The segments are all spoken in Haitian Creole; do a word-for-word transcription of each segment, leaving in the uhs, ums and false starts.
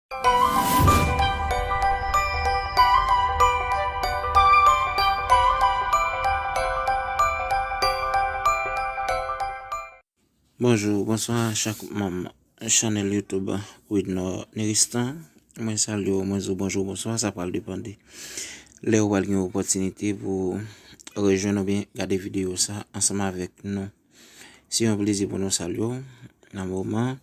Bonjou, bonswa chak manm chanèl YouTube Widnor Neristan. Mwen salye w, mwen di w bonjou, bonswa, sa pral depande lè ou pral gen opòtinite pou rejwenn oubyen gade videyo sa ansanm avèk nou. Se yon plezi pou nou salye w nan moman.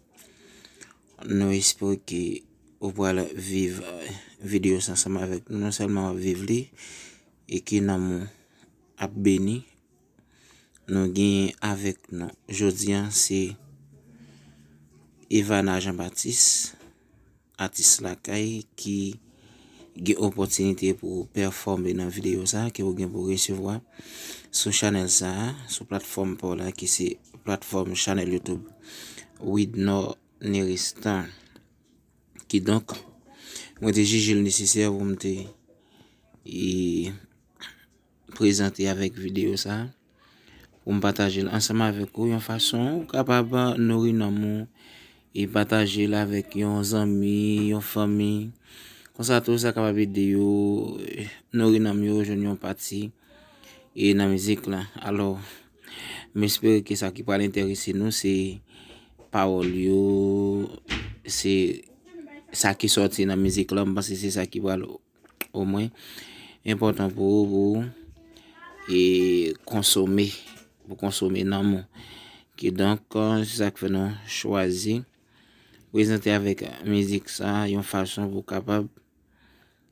Nou espere ke ou pral viv, eh, videyo sa ansanm avèk nou. Non sèlman w ap viv li, e ke nanm ou ap beni. Nou genyen avèk nou jodi a, se Evana Jean Baptiste, atis lakay, ki gen opòtinite pou pèfòme nan videyo sa a ke ou gen pou resevwa sou chanèl sa a, sou platfòm pa w la, ki se platfòm chanèl YouTube Widnor Neristan. Kidonk, mwen te jije l nesesè pou m te, e, prezante avèk videyo sa a, pou m pataje l ansanm avèk ou yon fason ou kapab nouri nanm ou e pataje l avèk yon zanmi, yon fanmi. Konsa tou, sa kapab ede yo, e, nouri nanm yo, jwenn yon pati, e, nan mizik la. Alò, m espere ke sa ki pral enterese nou, se pawòl yo, se sa ki sòti nan mizik la. M panse se sa ki pral omwen enpòtan pou ou, pou ou, e, konsome, pou konsome nanm ou. Kidonk, se sa k fè nou chwazi prezante avèk mizik sa a yon fason pou kapab,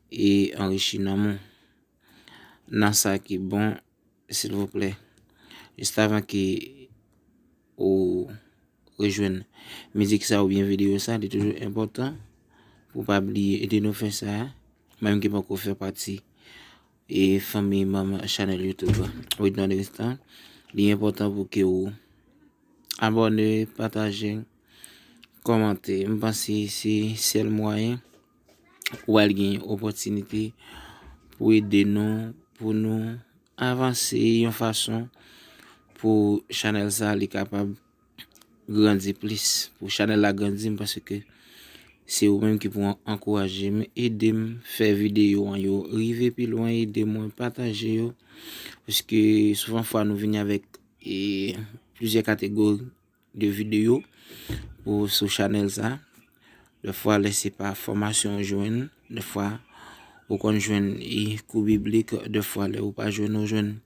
e, anrichi nanm ou nan sa ki bon, silvouplè. Jis avan ke ou rejwenn mizik sa oubyen videyo sa, li toujou enpòtan pou w pa bliye ede nou fè sa. Menm ki poko fè pati, e, fanmi manm chanèl YouTube Widnor Neristan, li enpòtan pou ke ou abòne, pataje, kòmante. M panse se sèl mwayen ou al gen opòtinite pou ede nou, pou nou avanse yon fason pou chanèl sa li kapab grandi plis. Pou chanèl la grandi, m panse ke se ou menm ki pou an-, ankouraje m, ede m fè videyo an yo rive pi lwen, ede mwen pataje yo. Paske souvan fwa nou vini avèk, e, plizyè kategori de videyo pou sou chanèl sa. Defwa, lè se pa fòmasyon ou jwenn, defwa, ou konn jwenn, e, kou biblik, defwa, lè ou pa jwenn, ou jwenn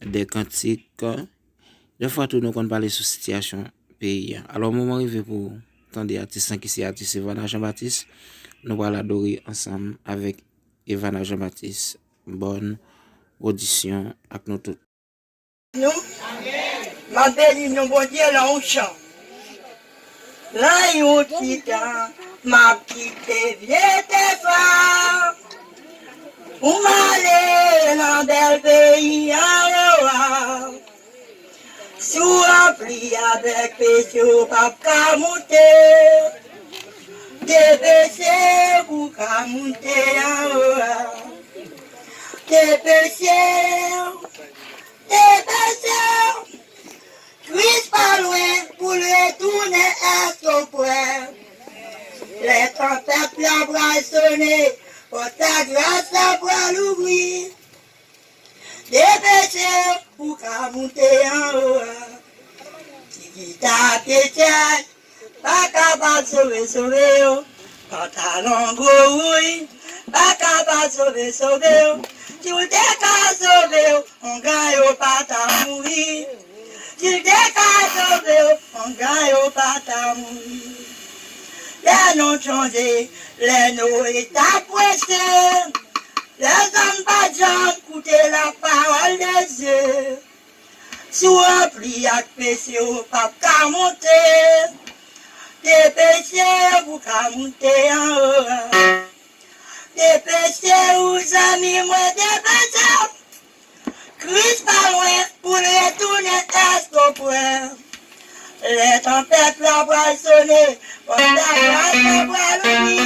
de kantik. Defwa tou, nou konn pale sou sitiyasyon peyi a. Alò, moman rive pou tande atis lan ki se atis Evana Jean Baptiste. Nou pral adore ansanm avèk Evana Jean Baptiste. Bòn odisyon ak nou tout. Nou, m ap beni non Bondye lan yon chan. Lan yon ti tan, m ap kite vye tè sa pou m ale nan bèl peyi anwo a. Si w ranpli avèk peche, w p ap ka moute. Depeche w pou w ka moute anwo a. Depeche w, depeche w. Kris pa lwen pou l retounen, èske w prè? Lè tranpèt la pral sone, pòt la gras la pral ouvri. Depeche w pou w ka moute anwo a. Ti gita pye chèch pa kapab sove sove w. Pantalon gwo wouy pa kapab sove sove w. Si w te ka sove w, ongan yo pa ta mouri. Si l te ka sove w, ongan yo pa ta mouri. Lè nou chonje, lè Noye t ap preche, lèzòm pa t janm koute lapawòl de Dye. Si w ranpli ak peche, w p ap ka monte. Depeche w pou w ka monte anwo a. Depeche w, zanmi mwen, depeche w. Kris pa lwen pou l retounen, èske w prè? Lè tranpèt la pral sone, pòt la gras la pral ouvri.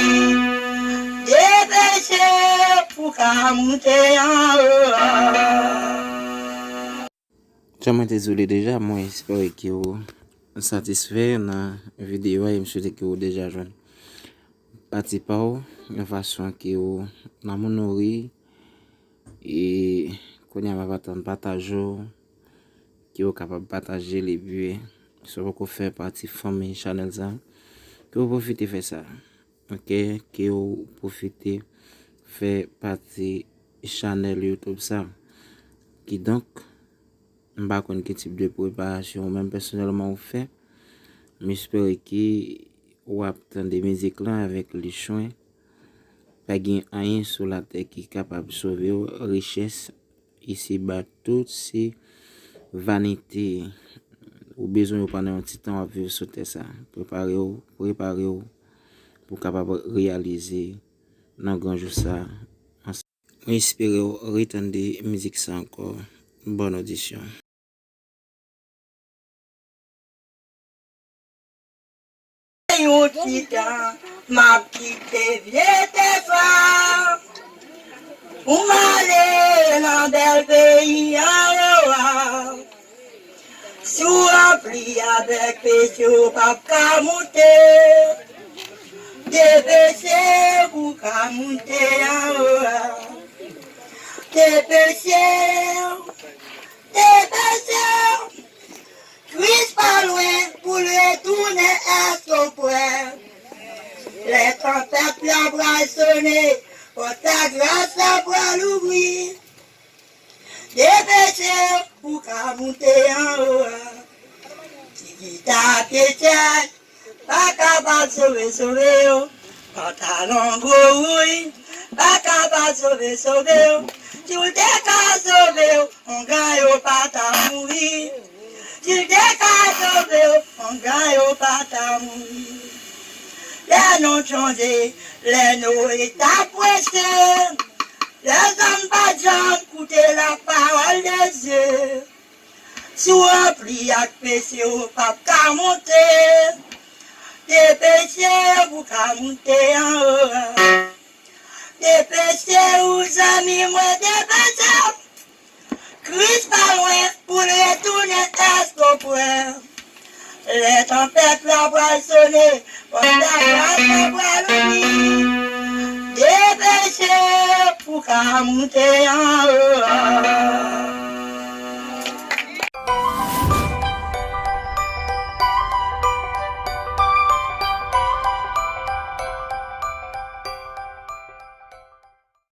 Depeche w pou w ka monte anwo a. Jan mwen te di w li deja, mwen espere ke w satisfè nan videyo a e m swete ke w deja jwenn pati pa w, yon fason ke w nan moun ou ri, e kounye a m ap atann pataj ou, ke w kapab pataje l, epi si w poko fè pati fanmi chanèl sa, ke w pwofite fè sa, oke, ke w pwofite fè pati chanèl YouTube sa. Kidonk, m pa konn ki tip de preparasyon ou menm pèsonèlman ou fè, m espere ke w ap tande mizik lan avèk lichwen. Pa gen anyen sou latè ki kapab sove w, richès isiba, tout se vanite. Ou bezwen yo pandan yon ti tan w ap viv sou tè sa. Prepare w, prepare w pou w kapab reyalize nan gran jou sa. Mwen espere w retande mizik sa ankò. Bòn odisyon. Yon ti tan, m ap kite vye tè sa pou m ale nan bèl peyi anwo a. Sou ranpli avèk peche w p ap ka moute. Depeche w pou w ka moute anwo a. Depeche w, depeche w. Kris pa lwen pou l retounen, èske w prè? Lè tanpèt la pral sone, pòt la gras la pral ouvri. Depeche w pou w ka moute anwo a. Ti gita pye chèch pa kapab sove, sove w. Pantalon gwo wouy pa kapab sove, sove w. Si w te ka sove w, ongan yo pa ta mouri. Si w te ka sove w, ongan yo pa ta mouri. Lè nou chonje, lè Noye t ap preche, lèzòm pa t janm koute lapawòl de Dye. Si w ranpli ak peche, w p ap ka monte. Depeche w pou w ka monte anwo a. Depeche w, zanmi mwen, depeche w. Kris pa lwen pou l retounen, èske w prè? Lè tanpèt la pral sone, pòt la gras la pral ouvri. Depeche w pou w ka monte anwo a.